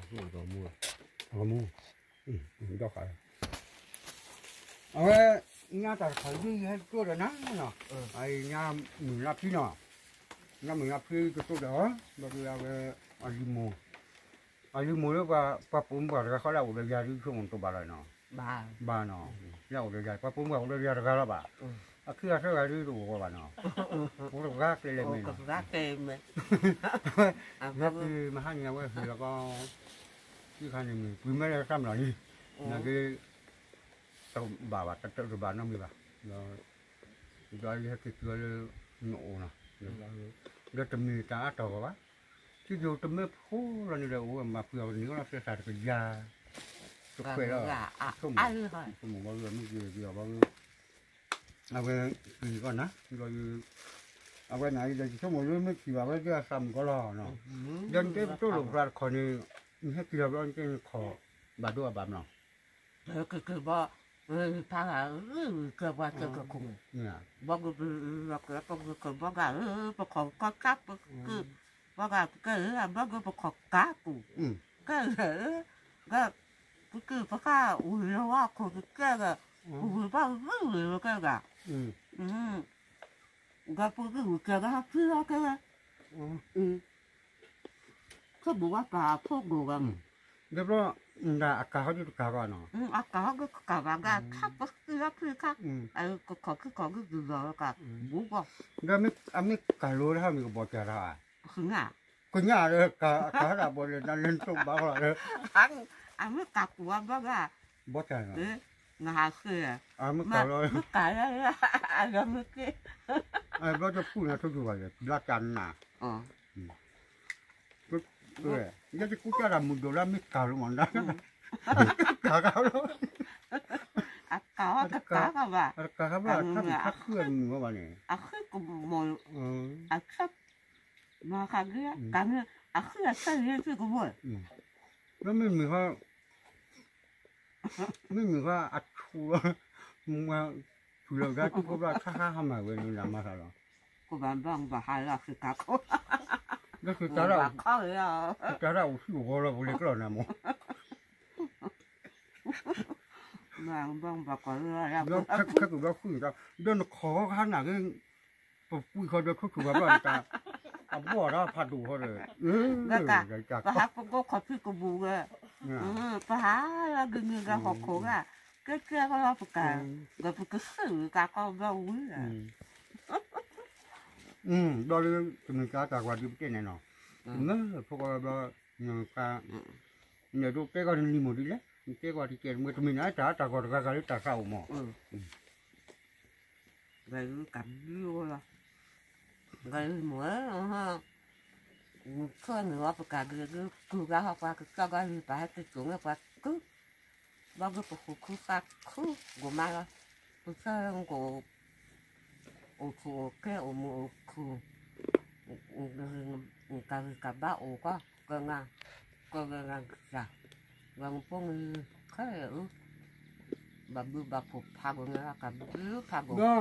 ဂီၤမူ, ဂီၤမူ, ဒီးဃး, အဝဲ, ညါတၢ်တခီဒ်ယဟဲကၠိဒီးနၤနီၤ, ညါမုၢ်နၤဖံနီၤ, ညါမုၢ်နၤဖံကတိၤဒီး, ဘၣ်ဒီးအဝဲ, အလံၤမိၢ်, အလံၤမိၢ်လၢပှၤပိာ်မုၣ်ပှၤတဂၤဃီလၢအအိၣ်ဒီးယၤဒ်ဆိကမိၣ်တဘၣ်လီၤနီၤ, ဘၣ်နီၤ, လၢအအိၣ်ဒီးယၤ ပှၤပိာ်မုၣ်ပှၤအိၣ်ဒီးယၤတဂၤလီၤဘၣ်, အခံဂၤသၢဂၤဒ်တအိၣ်ဂီၢ်ဘၣ်နီၤ, အိၣ်တဂၤကျဲလဲၣ်မ့ၢ်နီၤ နမဟါန့ၣ် အဝဲဟ့ၣ်လီၤကီ, ခံခါန့ၣ်မ့ၢ် ပှ့ၤမဲလၢတၢ်မလီၤလံ, နာ်က့, တဘၣ်ဘၣ် တတၢၢ်တဘၣ်နီတမံၤဘၣ်, ဒီးယဟဲက့ၤတုၤလၢနအိၣ်နီၤ, ဒီးတမ့ၢ်တၢ်အါတၢ်ဂီၢ်ဘၣ်, ထံဒိၣ်တမ့ၢ်ဖိလီၤန့ၣ်ဒီး အိၣ်ဝဲမၤပှ့ၤအီၤန့ၣ်လီၤ သဲသးတကယၤ, တခွဲးလီၤ, ဆိကမိၣ်ဘၣ်ဂ့ၤ မ့ၢ်က့ၤက့ၤအီၤဘၣ်ဂ့ၤ အဝဲ, က့ၤကီၢ်နၤ, ဒီး, အဝဲနၤအံၤဒီး ယဆိကမိၣ်လၢမ့ၢ်ထံၣ်ဘၣ်ဝဲဒၣ်အသးမုၣ်ကီၢ်လီၤ, ဒီးနတဲပတိၢ်လိာ်ပသးတခီန့ၣ်, နဟဲက့ၤလီၤဘျီနတဲနခီၣ်, ဘၣ်ဒိအဘၣ်မနီၤ, ကကဘီ, ဖးဂၤ, ကပှၤကကခိၣ်, ဘီက, ကဘီဂၤ, ပခီၣ်ကီၢ်ကါ, ပက, ဘီဂၤကဲ, ဘီကပခီၣ်ကါကူၣ်, ကဲ, က, ပက, ပဃၣ်ဝံၤလီၤဝါခိၣ်ကကဲဂၤ, ပဝံၤဘၣ်ဝံၤဝံၤလီၤကဲဂၤ, ဒီးပကဝံၤကဲဂၤဖံလီၤကဲဂၤ, ဆိကမိၣ်ဝဲပာ်ဖိကိၢ်ဂၤမုၢ်, ဒီးဘျီ, အကၤဟီဒ်တကၤဂီၢ်နီၤ, အကၤဟီဒ်တကၤဘၣ်ဂၤခါပဃံလီၤဖံခါ, ကခီၣ်ခံခီၣ်ကကလီၤကၤ, ဘူးကီၢ်, ဒီးအမ့ၢ်ကၤလိၤလၢဟီမ့ၢ်ကဘီၣ်ကၤတၢ်, ကညၣ်, ကညၣ်ဒီးကၤဟီဒၣ်ဘီၣ်လၢနၤလၢနတိၢ်ဘၣ်ဃီလီၤဒီး, အမ့ၢ်ကၤကူၣ်အဘီဂၤ, ဘီၣ်ကၤ, နဟးဃ့, မ့ၢ်ကၤလီၤ, မ့ၢ်ကၤလီၤ, အလီၤမ့ၢ်က့, ဘျီတပူၤနၤထိၣ်ဆိဘၣ်လၢ ဘျီတၢ်နး ယတကူတၢ်တၢ်မုၢ်ဒိၣ်လၢမ့ၢ်ကၤလိၤမး, ကၤကၤလီၤ, အကၤအီၤတကၤကဘၣ်, အတကၤကဘၣ်, အထါခူအမုၢ်ဘၣ်န့ၣ်, အဃ့ကမီၤ, အဆၢ, မၤဃးက့ၤ, ကၤမ့ၢ်, အဃ့အဆၢန့ၣ်သ့ကဘီၣ်, လၢမ့မ့ၢ်ဃီ မ့မ့ၢ်ဃီအဆူၣ်လီၤ, မ့ၢ်ဆူၣ်လီၤဂၤကၠိဖိဘျီ ခါခါဟါမၢ်ဝဲန့ၣ် နမၤသးလီၤ, ကဘၣ်ဘၣ်ဘၣ်ဟးလၢအဃ့ကၤခိၣ်, ဒီးဃ့တၢ်ဒၣ်, ဃ့တၢ်ဒၣ်အိၣ်ဆူၣ်အိၣ်ဂီၤလီၤပူၤလ့ၤကျီၢ်နၤမး, ဘၣ်ဘၣ်ကီးလၢ, ဒီးခဲကဘျီဃုာ်တၢ်, ဒီးနခီၣ်ဃီခါနၤက့ ပပှံၢ်ဃီဒီးထိၣ်ဆိၣ်ဘၣ်ဘျီန့ၣ်တၢ်, အဘီၣ်ဒီးဖးဒိၣ်ဃီဒီး, ပဟးပကိးခီၣ်ဖံးကဘူၣ်ဝဲ, ပဟးလၢဂ့ၤဂ့ၤဂၤဟီၣ်ခိၣ်ဂၤ, ကဲကဲဃီလီၤပကၤ, ဒီးပကစၢၢ်ကၤကီဘျီဝံၤ, ဘျီလၢတမ့ၢ်ကၤတၢ်ကွၢ်ဒ်ပတဲန့ၣ်နီၤ, မ့ၢ်ဖိကီဘျီ, နဒိးတဲကီးနလံၤမိၢ်ဒ်လဲၣ်, နတဲကီးတကဲးတမှဲၤတမ့ၢ်နတၢ်တၢ်ဂီၤတဂၤဂၤလၢတၢ်သးအိၣ်မး ဂၤလၢကဘျုးဝဲလီၤ, ဂၤလၢမိၢ်ဧၢ, မုၢ်ခၢၣ်နုာ်ဝဲပကၤက့ၤကကျူၤကါဟီၣ်ပှၤကစၢ်ဂၤလံပာ်ဟဲက့ၤကိးန့ၢ်ပှၤကု, ဘၣ်ကပဃုခူသၣ်ခူဂိၤမးလီၤ, ပစၢ်ဂၤကအိၣ်ဆူၣ်အိၣ်ကဲအိၣ်မုာ်အိၣ်ခုၣ်, ကဂံၢ်ကဘါအိၣ်ကီး, က, ကဂၤဂၤကစၢ်, ဂၤမူဖိမုၣ်ခဲအံၤ, ဘၣ်ဘုဘၣ်ဖှိၣ်ဖးဂီၤန့ၣ်လီၤ ကဘုဖးဂီၤ,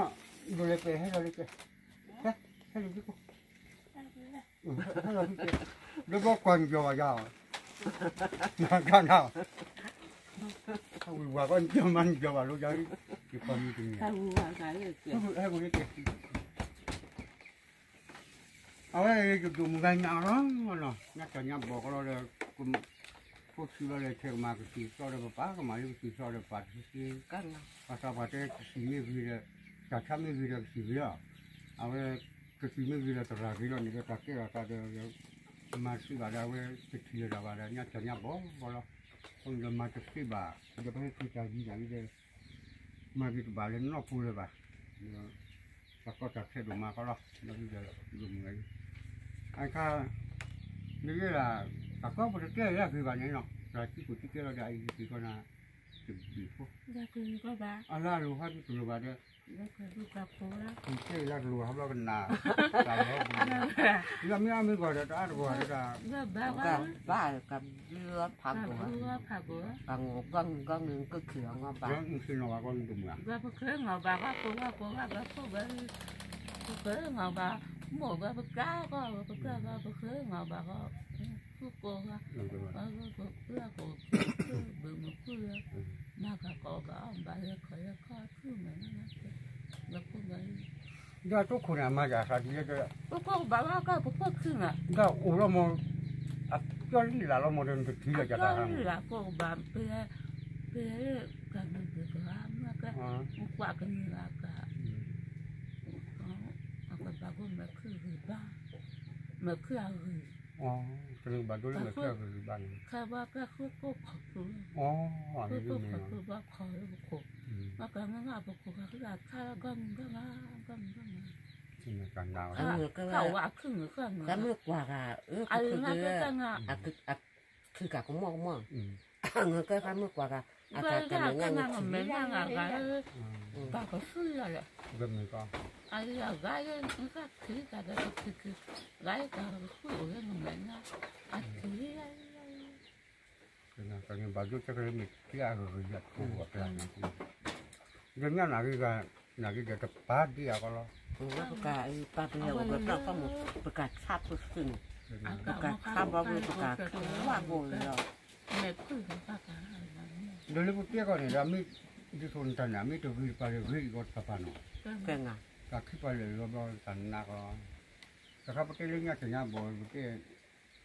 ဒိးလဲၤပဲာ်ဟဲလီၤလၢကဲ, ဟဲလီၤလၢကဲ, ဟဲလီၤလၢကဲ, ဒီးဘီကွၢ်နကၠီၤဘၣ်ယၤ, နကနၣ်, ဝံၤဝၤကီနကၠီၤမးနကၠီၤဘၣ်လိယၤ, ယကွၢ်မုၢ်တနံၤ, ဟဲလီၤလၢကဲ အဝဲယဒိၣ်မုၢ်ဂၤညါလီၤ, ညါတၢ်ညါဘီၣ်ကီလီၤဒီး, ဖိဆံးလီၤဒီး ဆဲးကမၤကသံၣ်သီဒီးပပၢ်, ကမၤလၢကသံၣ်သီဒီးပပၢ်တသ့, ဘၣ်ဆၣ်ပှၤတဲကသံၣ်မ့ၢ်ဂ့ၤဒီး, တၢ်ဆါမ့ၢ်ဂ့ၤဒီးကသံၣ်ဂ့ၤလီၤ, အဝဲ, ကသံၣ်မ့ၢ်ဂ့ၤဒီးတရၣ်ဂ့ၤလီၤန့ၣ်ဒီး တၢ်ကဲထီၣ်သးဒီး, မၤတသ့ဘၣ်ဒီး အဝဲကထံၣ်လိာ်သးဘၣ်ဒီး ညါတၢ်ညါဘီၣ်ဘီလီၤ, အဃိန့ၣ်ဒီးမၤတသ့ဘၣ်, ဒီးပဟဲက့ၤတၢ်ယံၤတၢ်ဂ့ၤဒီး မၤက့ၤတဘၣ်လၢနီၢ်ပူၤလၢၤဘၣ်, တၢ်ကီတၢ်ခဲဒိၣ်မးကီလီၤ, ဒီးဒိၣ်မုၢ်ဂၤ, အခါ, မ့ၢ်ယဲဒၣ်, တၢ်ကီပတတဲလၢအဂ့ၤဘၣ်န့ၣ်နီၤ, တၢ်ကံကိၣ်ကံကဲလီၤဒီးအအံၤက့ၤကီနၤ, တဘ့ၣ်ဖိ, အလၢအလိၤဟီဒ်တလိၤဘၣ်ဒီး, ကံကဲလၢတလိၤဟီဘျီကနၣ်, တၢ်လီၤ, လၢမ့ၢ်အမ့ၢ်ဂီၢ်ဒီးတအါတဂီၢ်ဒီးတၢ်, ဘၣ်ကဘျုးဖးဂီၤ, ကငီၤဂီၢ်ဂီၢ်ဂ့ၤကခံဂီၤဘၣ်, ကဘၣ်ပဃ့ငီၤဘၣ်ဂီၢ်ဖိဂီၢ်ဖိဂီၢ်ဘၣ်ဖိဂီၢ်, ပဃ့ငီၤဘၣ်, မိၢ်ဂီၢ်ပကါဂီၢ်, ပကါဂီၢ်ပဃ့ငီၤဘၣ်ဂီၢ်, ဖုကိးဂၤ, ပှၤဂၤကိးဖုအကိးဖု, ဘုးမုၢ်ဖုလၢ, မၤကၤကိးဘၣ်အီၣ်ဘၣ်လၢခီၣ်လၢခီၣ်ဖုမ့ၢ်, လၢဖုမ့ၢ်, ဒီးတိခိၣ်န့ၣ် အမၤယၤသးဒ်လဲၣ်, ပခိၣ်ကဘၣ်ဘၣ်ကဲပခိၣ်ခုမ့ၢ်, ဒီးအိၣ်လီၤမး, အကၠီလံလးလီၤမး ဒီးနတထံၣ်လီၤယၤတၢ်, ကၠီလံလးကိးကဘၣ်, ပ, ပ, ကနုာ်ဘုကဂၤမ့ၢ်ကဲ, ကွၢ်ကနုာ်လၢက အကဘၣ်ကဲမဲာ်ခုၣ်ဂံၢ်ဘါ, မဲာ်ခုၣ်အဂံၢ်, တနုာ်ဘၣ်ဒိလၢမဲာ်ခုၣ်အဂံၢ်ဂံၢ်ဘါန့ၣ်, ခဲဘၣ်ကဲဃုကိၢ်ခီၣ်ဖု, ဃုကိၢ်ခီၣ်ဖုဘၣ်ခီၣ်လၢပခိၣ်, မ့ၢ်ကမ့ၢ်ပခိၣ်ဂၤဃုဂၤခါလၢဂီၢ်မုၢ်ဂီၢ်မး, ဂီၢ်မုၢ်ဂီၢ်မး, ကဝဲခုၣ်မုၢ်ဃၢ်မုၢ်, ကမ့ၢ်ကွၢ်ဂၤ, အ ခုၣ်ကးကမီၣ်ကမီၣ်, အကမ့ၢ်ကွၢ်ဂၤ, အကကနၣ်မဲာ်ညါန့ၣ်, ဘၣ်ကဆူၣ်လီၤ, အဂၤလၢ, ဂၤလၢ, ဂၤလၢကခုၣ်အိၣ်လၢနမဲာ်ညါ, အထံၣ်လီၤ, ဘၣ်ဒိကဲကလၢမ့ၢ်ထံအဂၤဂၤယၤထိၣ်အကျါန့ၣ်, ဒီးညၣ်နၤဂ့ၤဂၤ, နၤဂ့ၤဒီးတပာ်ဒံးအဂီၢ်လီၤ, ပကပာ်ပလဲၤအိၣ်ဒီးတၢ်ဖီမုၢ်, ပကဆါပစုန့ၣ်, ပကဆါဘီဘိ ပကဝၢ်ဘိလီၤ ဒီးလၢပတဲကီးန့ၣ်ဒီး မ့ၢ်ဒ်သိးနတၢ်န့ၣ် မ့ၢ်တဂ့ၤတပၤလၢဂ့ၤအံၤကီးတပၤပၤနီၤ, တၢ်ခံပၤလၢာ်လီၤဘျီတၢ်နးကီး, တခါပတဲလၢညါတညါဘီၣ်ပတဲ,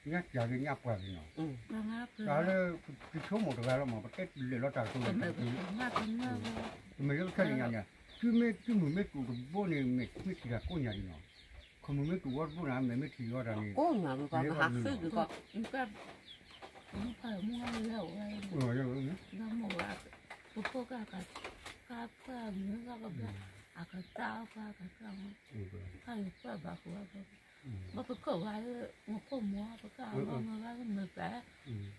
ညါစၢ်ဂ့ၤညါပှၢ်ဂ့ၤနီၤ, တၢ်လၢ, ကဆိကမိၣ်တဂၤလီၤမး ပတဲလဲၤလီၤတၢ်ကတိၤ, တမ့ၢ်လၢပခဲလၢာ်ညါန့ၣ်, သုမ့ၢ်သုမုၢ်မ့ၢ်ကိၣ်တဘိန့ၣ် မ့ၢ်မ့ၢ်ထံၣ်တၢ်ကိးညါဒ်နီၤ, ခိၣ်မုၢ်မ့ၢ်ကိၣ်ဝီတဘိန့ၣ် မ့ၢ်မ့ၢ်ထံၣ်ဝီတၢ်န့ၣ်, ကိးညါဒ်ကီး ပဖိက, ကဖၢမုၢ်ကဘျါ, အကတၢ်အီၣ်ပှၤကတၢ်မီ, ဖးယပှၢ်ဘၣ်ဃိ, ဘၣ်ပခိၣ်ဝဲလၢ, မခိၣ်မီပကမီမဂၤလၢမုာ်ပှၤ,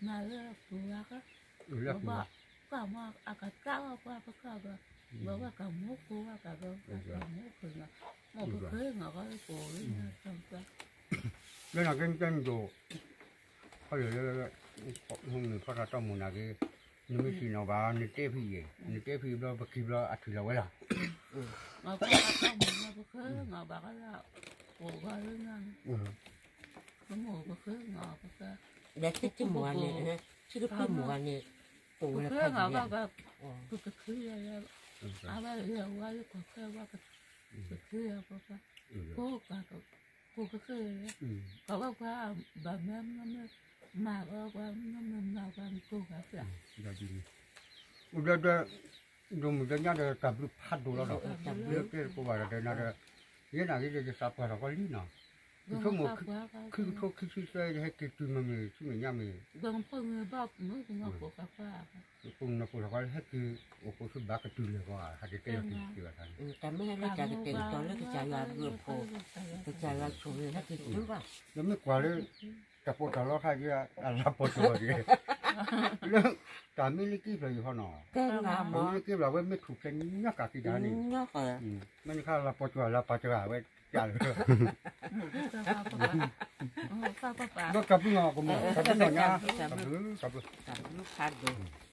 မၤလၢပှၤက, ဘၣ်, ကမီအကတၢ်အီၣ်ပှၤပကဘၣ်, ဘၣ်ဝဲကမိၢ်ခိဝဲကဘၣ်, ကမိၢ်ခိနီၤ, မ့ၢ်ပဃ့နီၤကီၢ်လၢပအိၣ်လၢညါ, လၢနကဲနကဲနဒိၣ် ဖီလၢာ်လၢ, မုၢ်ဖီတၢ်တီမုၢ်နၤက့, နမ့ၢ်စံၣ်နီၤဘၣ် နတဲဖံးယဲၢ်, နတဲဖံးဘျီပက့ၤဘျီအထံၣ်လီၤဝဲလီၤ, ပဃ့နီၤဘၣ်ကလၢ, ပအိၣ်ဂီၢ်လၢညါန့ၣ်, ပမိၢ်ပဃ့နီၤပဃ့, ဒီးထံတမုၢ်ဂၤန့ၣ်, ထံတဖုမုၢ်ဂၤန့ၣ်, ပအိၣ်လၢဖးယံၤ, ပကဃ့လၢ, အဝဲလၢဝဲလၢကီၢ်ခဲဝဲ, ပဃ့ပဃ့, ကိးက, ကိးကဃ့, ကဘၣ်ပှၤ, ဘၣ်မၤမၤမၤ, မၤကဘၣ်ပှၤမၤမၤမၤပှၤကိးဂၤဖျါ, ဒီး, ဒိၣ်မုၢ်ဒီးညါဒီးတၢ်ဘျုးဖးဒိၣ်လီၤဒီး, လၢတဲတကိးဘၣ်ဒီးနၤဒီး, ယဲနၤဂ့ၤဒီးယသးပှၢ်ထီၣ်ကီးလံနီၤ, ယဆိကမိၣ်, ခံကထိခံဆံသၢ ယဟဲက့ၤတုၤမ့ၢ်မ့ၢ်ဆူမဲာ်ညါမ့ၢ်, ပူၤနဖိထီၣ်ကီးလၢဟဲက့ၤ, အိၣ်ခိးဆူဘၣ်ကတုၤလၢာ်ကီး ဟဲက့ၤတဲလီၤက့ၤက့ၤဘၣ်သးန့ၣ်, တၢ်မ့ၢ်ဟဲလၢတၢ်ကတဲာ်ကတီၤလၢကစၢ်ယွၤအဘျုးအဖှိၣ်, ကစၢ်ယွၤဆိၣ်ဂ့ၤဟဲက့ၤတုၤဘၣ်, ဒီးမ့ၢ်ကွၢ်လၢ, တၢ်ပီးတၢ်လီခါက့ၤ, အလၤပီၤကီၤက့ၤ, လၢ, တၢ်မ့ၢ်လၢက့ၤဖျၢၣ်ယဟီနီၤ, မ့ၢ်လၢက့ၤဖျၢၣ်ဝဲမ့ၢ်ထူၣ်ဖျဲးညါကးက့ၤတၢ်န့ၣ်, မ့ၢ်နခါလၤပီၤကီၤလၤပီၤကီၤဝဲ, ကၢ်လၢ, ဒီးတၢ်ဘျုးနီၤကမိၣ် တၢ်ဘျုးနီၤညါ, တၢ်ဘျုး, တၢ်ဘျုး, တၢ်ဘျုးဖးဒိၣ်